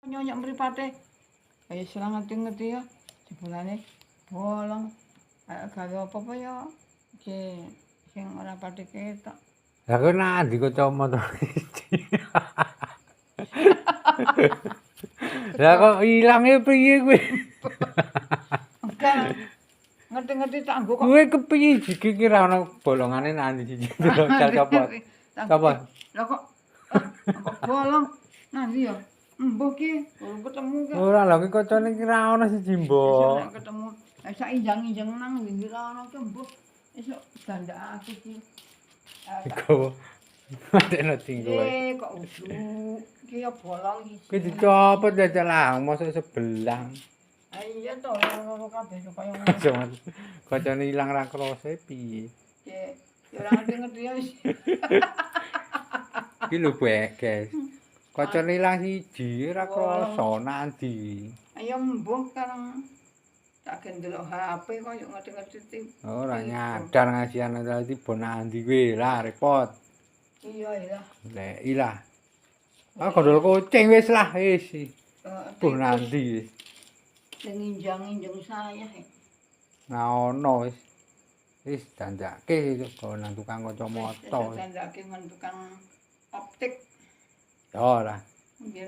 Nyonyok mripate. Kaya ora ngerti-ngerti ya. Jebulane bolong. Kayak gawe apa-apa ya iki sing ora pati ketok. Lah kowe nang ndi kacamata siji? Lah kok ilange piye kowe? Enggak. Ngerti-ngerti tak nggo kok. Kowe kepiye iki ki ra ono bolongane nang ndi siji copot. Copot. Lah kok kok bolong nang ndi ya? Embuh ki, urung ketemu ki. Ora lho ki kacane ki ra ono siji, Mbok. Esuk ketemu, sak injang-injang nang ndi ra ono ki embuh. Esuk dandak aku ki. Digowo. Matekno dinggo wae. Eh kok udu. Ki ya bolong siji. Ki dicopot jajal lah, mosok sebelah. Ah iya to, loro kabeh kaya ngono. Kacane ilang ra krasa piye? Ki ya ora ngerti-ngerti ya wis. Ki lho, Bek, guys. Kacane ilang siji ora krasa nang ndi. Ayo embuh karang tak gen ndelok HP kok yo ngerti-ngerti ti. Ora nyadar ngasihan tiba nang ndi kowe lah repot. Iya iya. Lek ilah. Ah gondol kucing wis lah wis. Mbuh nang ndi. Sing injang-injang saya. Nah ono wis. Wis dandake kok nang tukang kacamata. Dandake nang tukang optik. Ya ora. Nggih.